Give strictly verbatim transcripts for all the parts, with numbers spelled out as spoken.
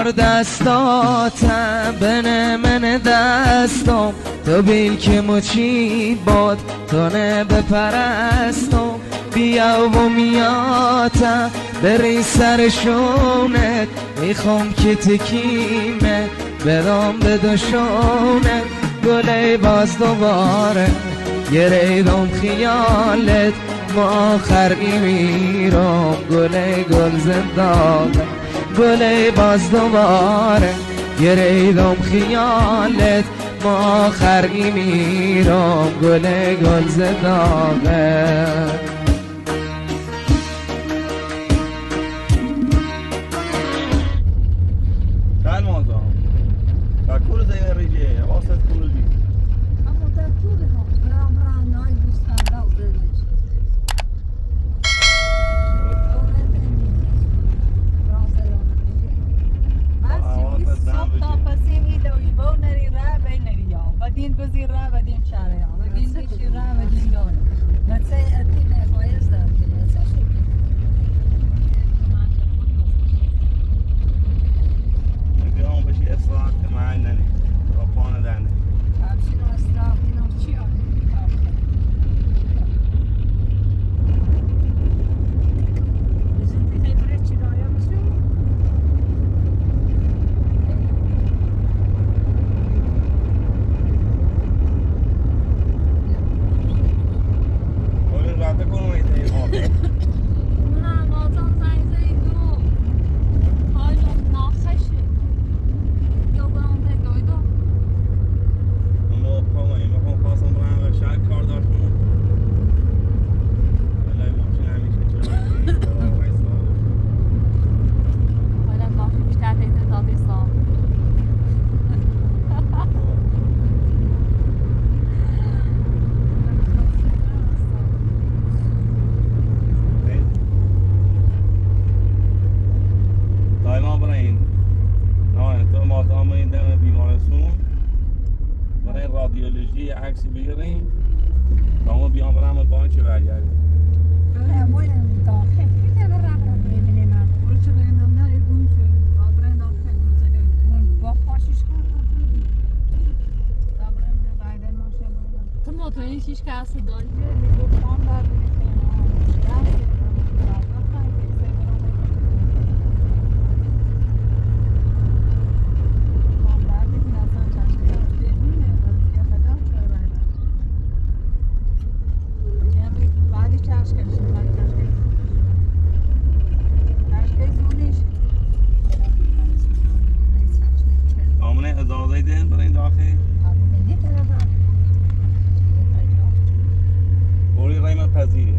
دستاتم، بنه من دستام، تو بیل که مچی باد، تو نه بپرستم. بیا و میاتم، بری سر شونت، می‌خوام که تکیمه بدم به دوشونه. گله باز دوباره گریدم خیالت، ما آخر میمیرم. گله گل زندابه، گله باز دوباره گریدم خیالت، ما آخر میمیرم. گله گل زندابه. Calma, Anton. Calcula se e rige, avança tudo ali. Amo, tá tudo, irmão. Bravo, bravo, nós do Estado, não, Deus. Mas, ah, se isso só topa assim, me dá o irmão, na rira, bem, na rio. Vadin, bazira, vadin, chara, vadin, دايما برين. نوع تو ما تامين دم بيمارستون. برين راديولوژی عکس بگیریم. تا اون بیام برم با چه برگردیم. Tamam, tamam, hiç, hiç kalsın. آمنه اجازه دین برای داخل. اولی رای من قضیه.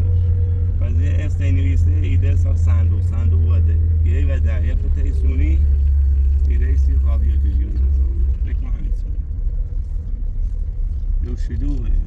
قضیه است نویسه ایده سر صندوق. صندوق وده. یه وده. یه قطعه سونی. ایده ایسی رادیو دیجی. Yo, she do it.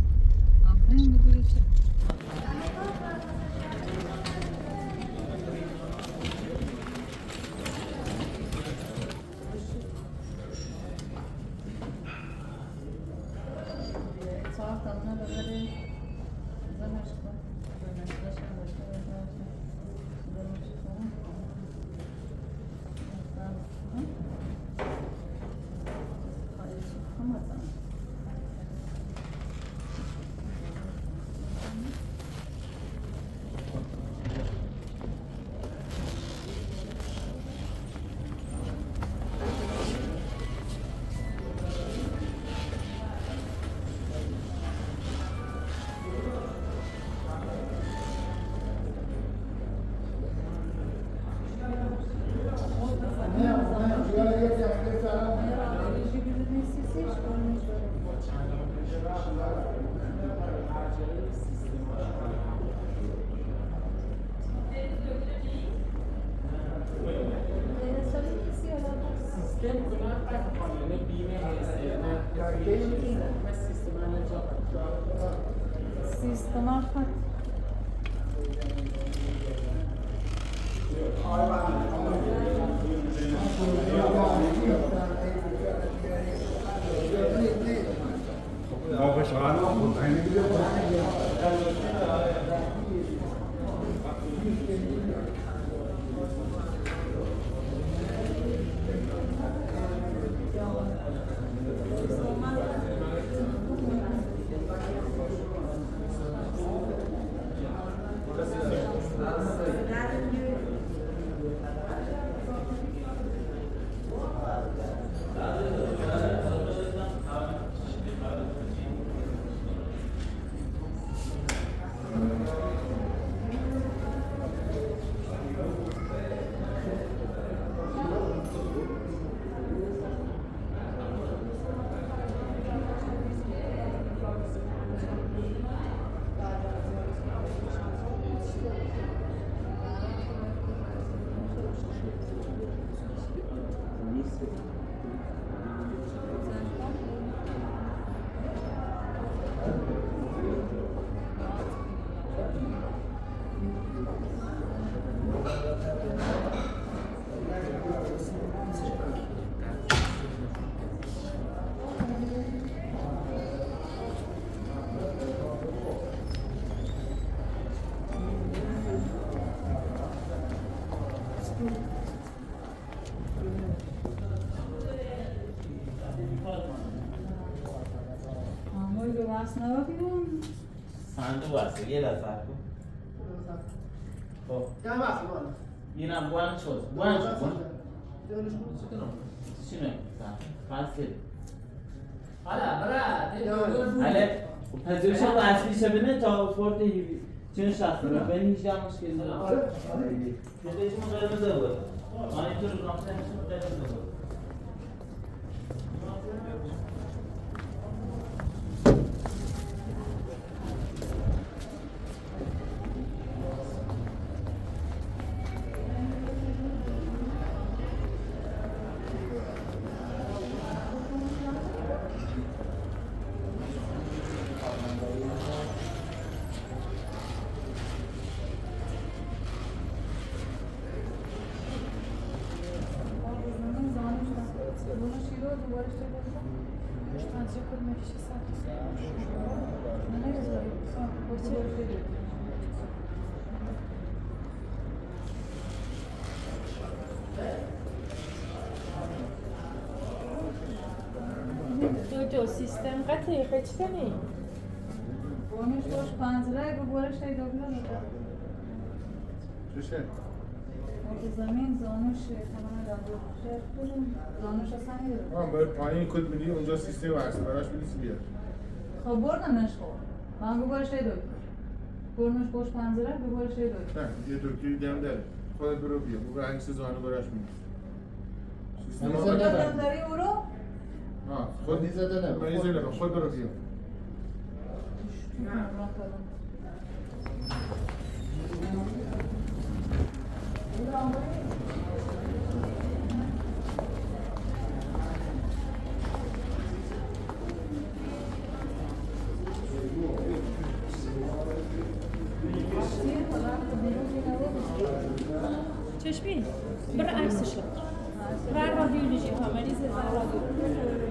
Sistema. Sande wase, yela sako. Ko. Ina buana chos, buana chos. Sine, sa, fasil. Ale, o Pedro sa wase, sa bine, chau forte hivi. Sine sa, bine, sa, mas ke. Totolo sistem kati kati kani. Bonus bos panzra, e bos sai dobna. Sure. Oke, zamin, zonush, tamana da, sure. Zonush asani. Ah, but pani could be on just sistem as far as we see. Khabor na nashko. Mangu bos sai dobna. Bonus bos panzra, bos sai dobna. Ha, ye to ki dam dam. Khod bro bhi, bro ang se zonu bos sai. Maliza na ba? Maliza na ba? Khod bro bhi. Çeşmin, bir arsışlık. Rar radyoloji, ha, malize rar radyoloji.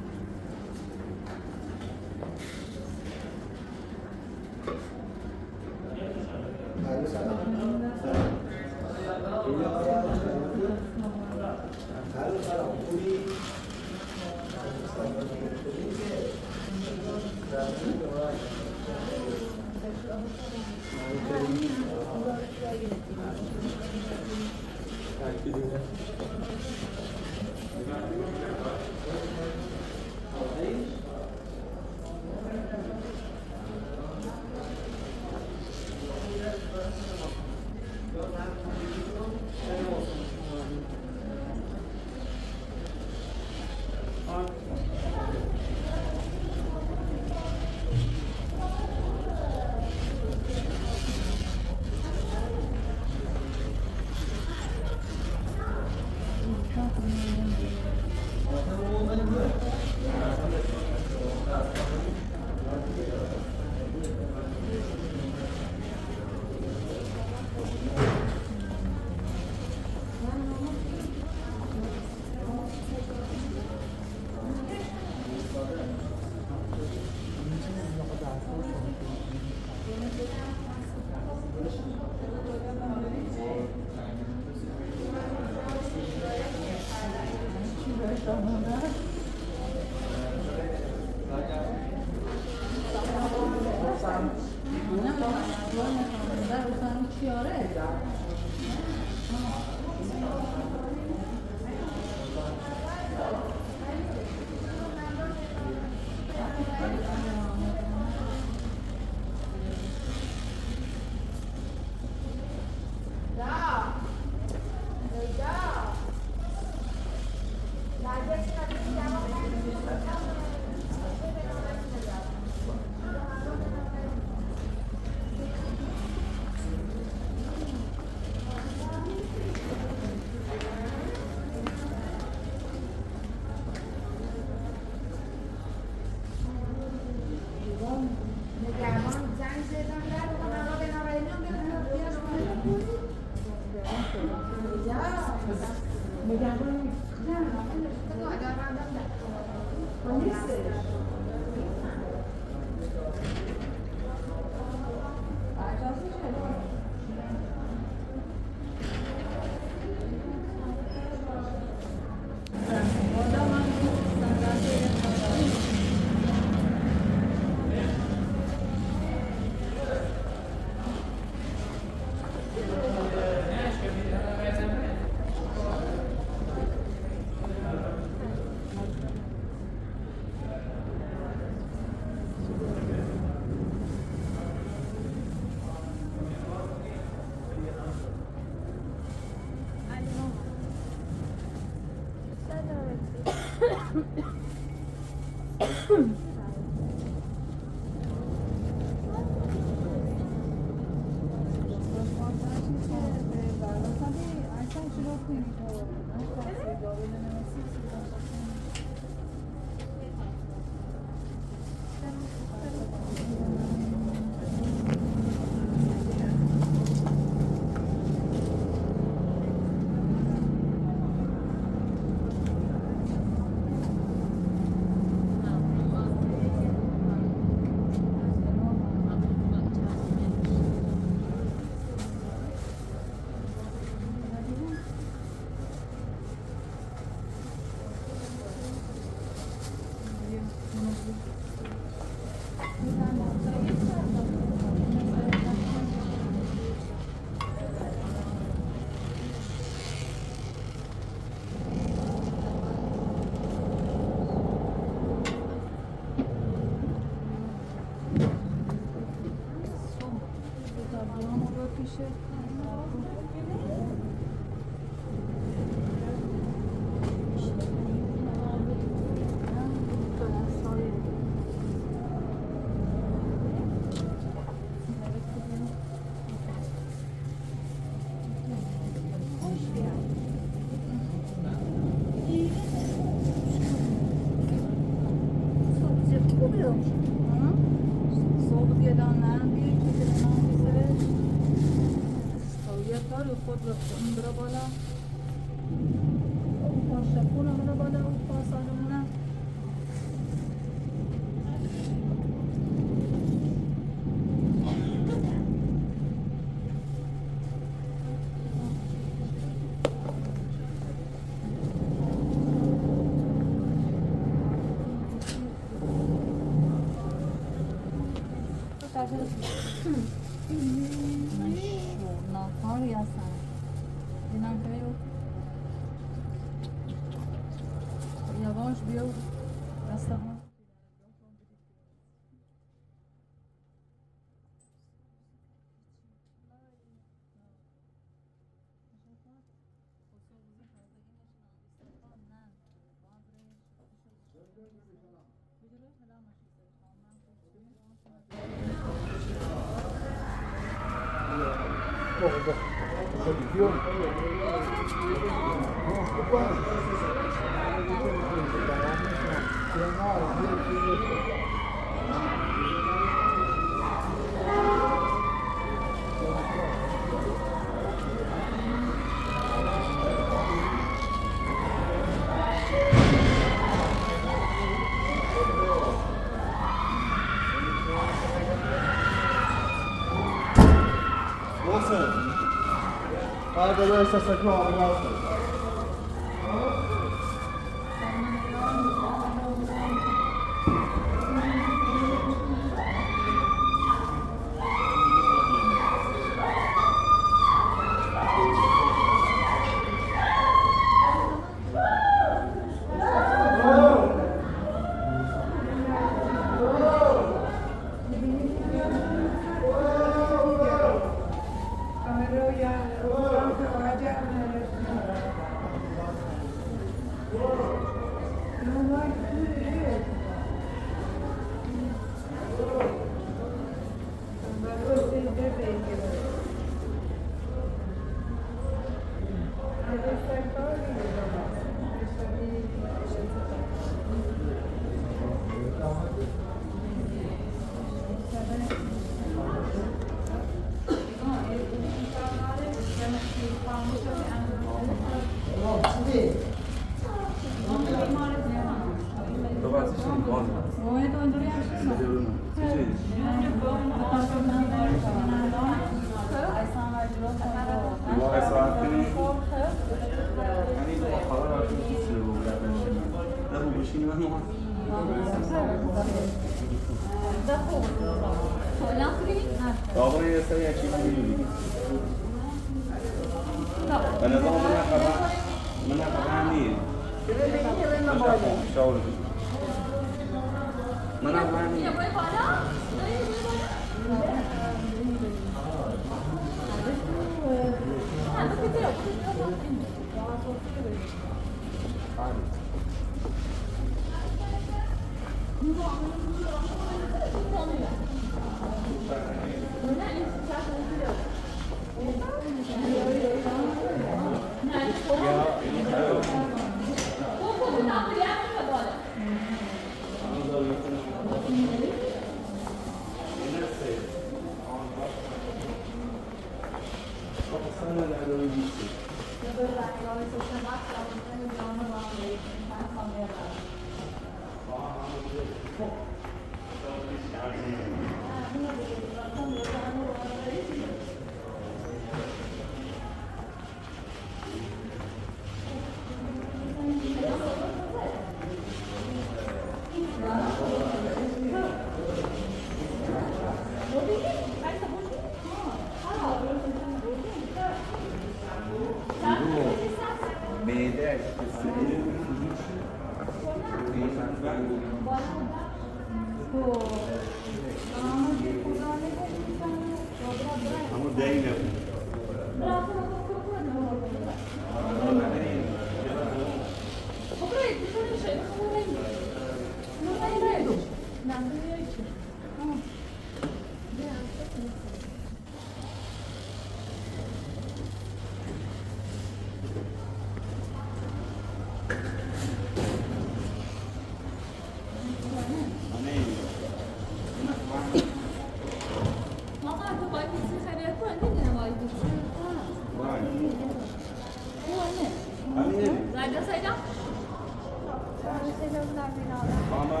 Mama,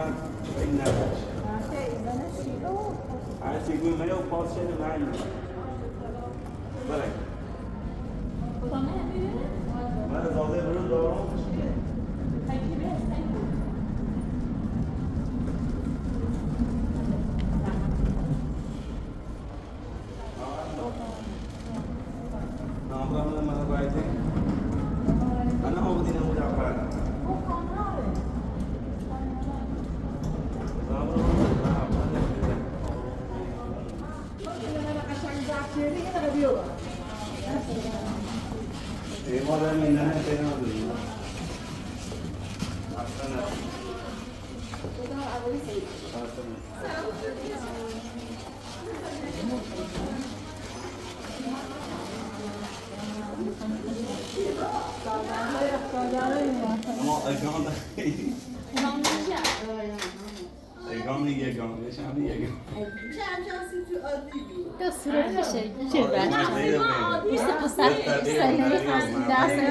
I see we may have passed in the line. Bye. Ega ni ia gone, ega ni ia gone. Ka sura ni se kira. Isa pasal isa ni dasa.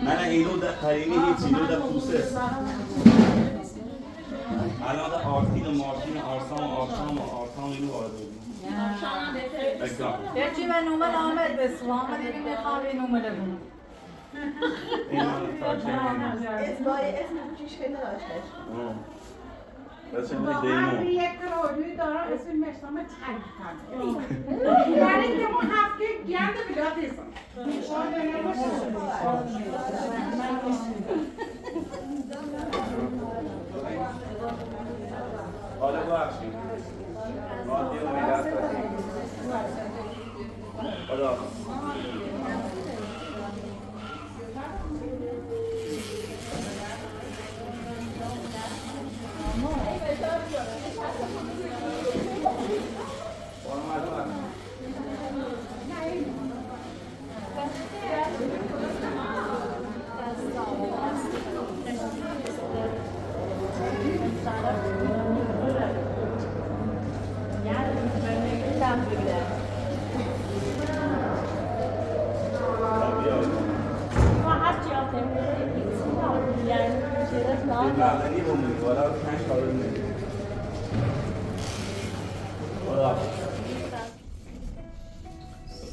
Nana, e luda karini, e luda kuses. Alada artina, martina, arsan, arsan, arsan, ilu ardu. Eka. Eti me numa na me desu, ama de me kami numa de. Ena, tartini. Es boy, es me buci shkena ashkash. That's a good day, no?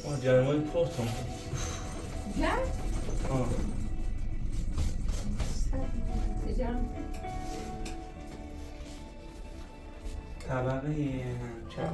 Ó, já é uma impressão. Já? Ah. Você já? Tá lá, vem, tchau.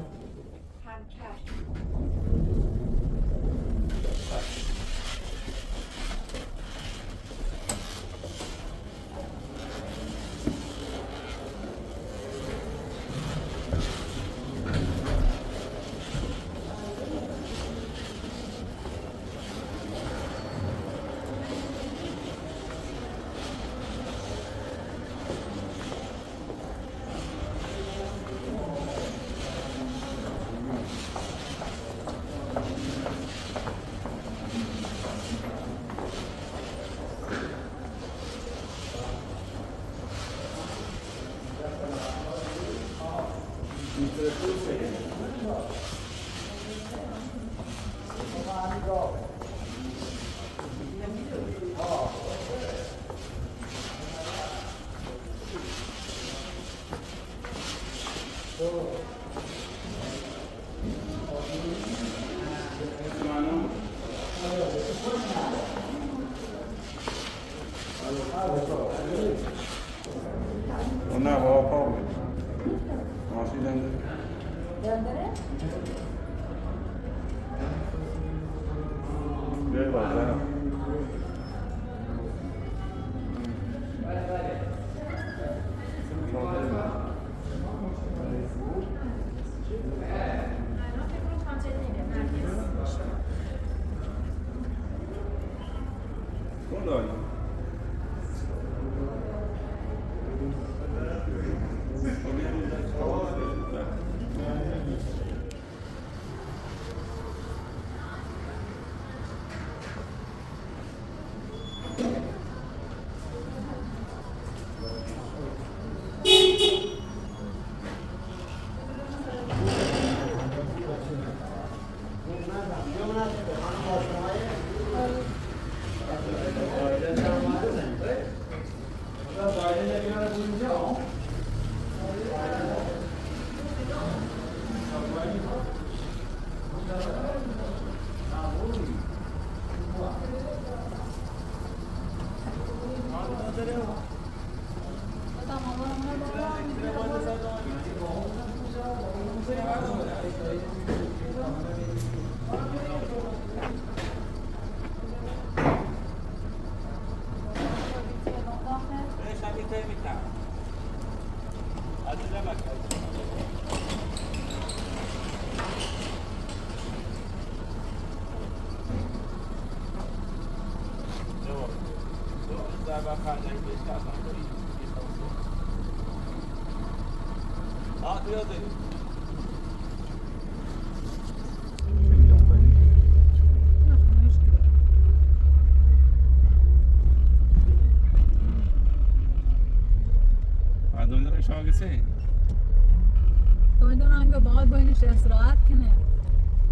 تو اینجا نگاه باز بین نشست استراحت کنه.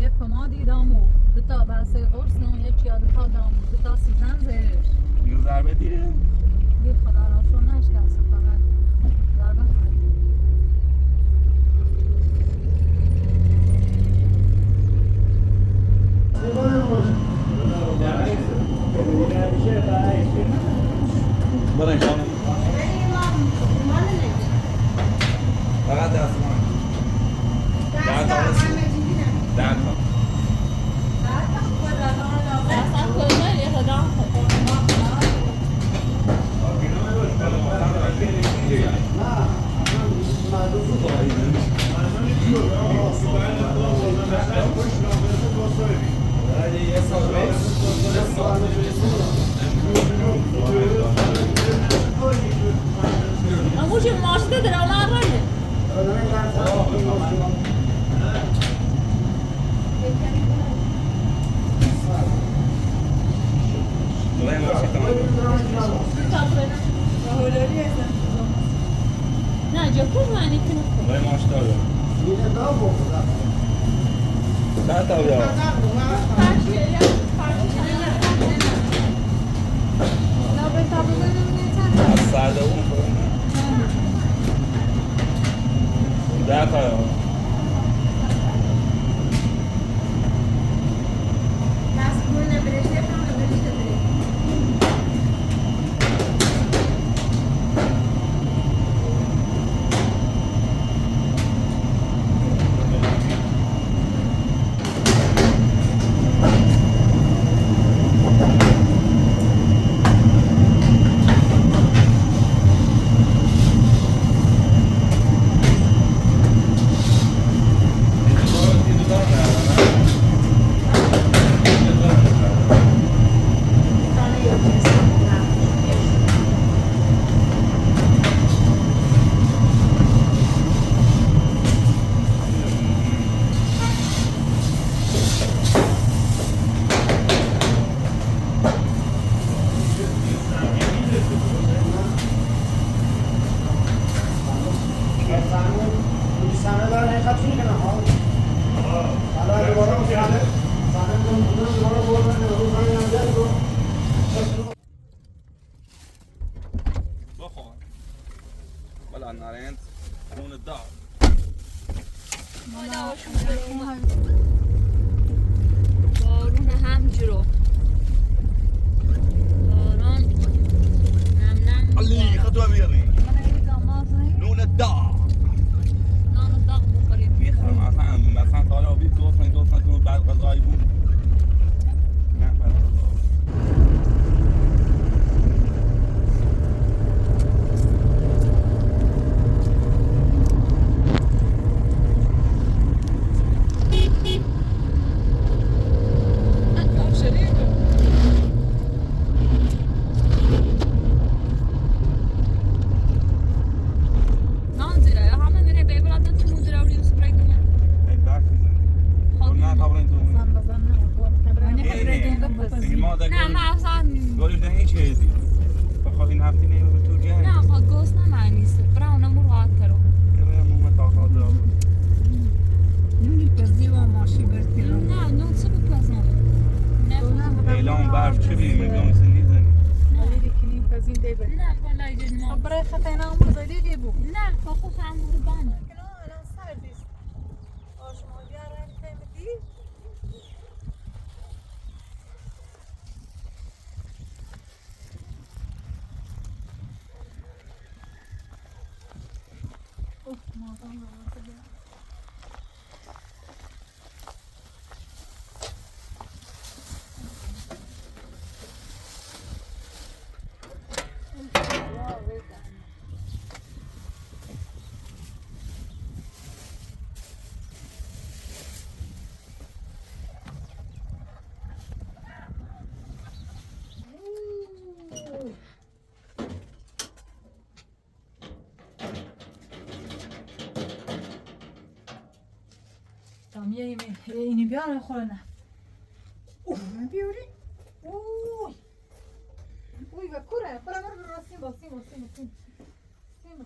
یه پمادی دامو، دو تا بسه قرص دامو، یه چیا دو تا دامو، دو تا سیزن زیرش. یه ضربه دیره. یه خدا را شو نشکست فقط. ضربه خورد. برای شما. فقط دستمال. ده تا بس. ده تا. Assada uma. Dá, Rafael. Rojo. Hola, Narent. Luna Dark. بارون همجورو. باران نم نم. علی، خدوا بيري. لون الدار. لون الدار بو قريب. يا أخي، ما فهم، ما فهم. طالعوا بيك، دوسنا، دوسنا، بعد غزايبهم. نه، من اصلاً گوش دهی چیزی. بخواه این هفته نیمه به تو جه. نه، خب گوش نه معنی است. برای اونم برو آت کرو. نونی پزی و ماشی برتی. نه، نون چه بپزم؟ نه، اعلام بر چه بیم؟ اعلام سنی زنی. نه. نه، والله جن ما. برای خطای نام زدی دی بو. نه، خب خود هم قربان. الان سردیست. آشما بیارن قیمتی. اوه، مادام. Tamia ime, e, ini biau na kona. Uh, biuri. Ui. Ui, ga kura, kura, kura, kura, simba, simba, simba, simba. Simba.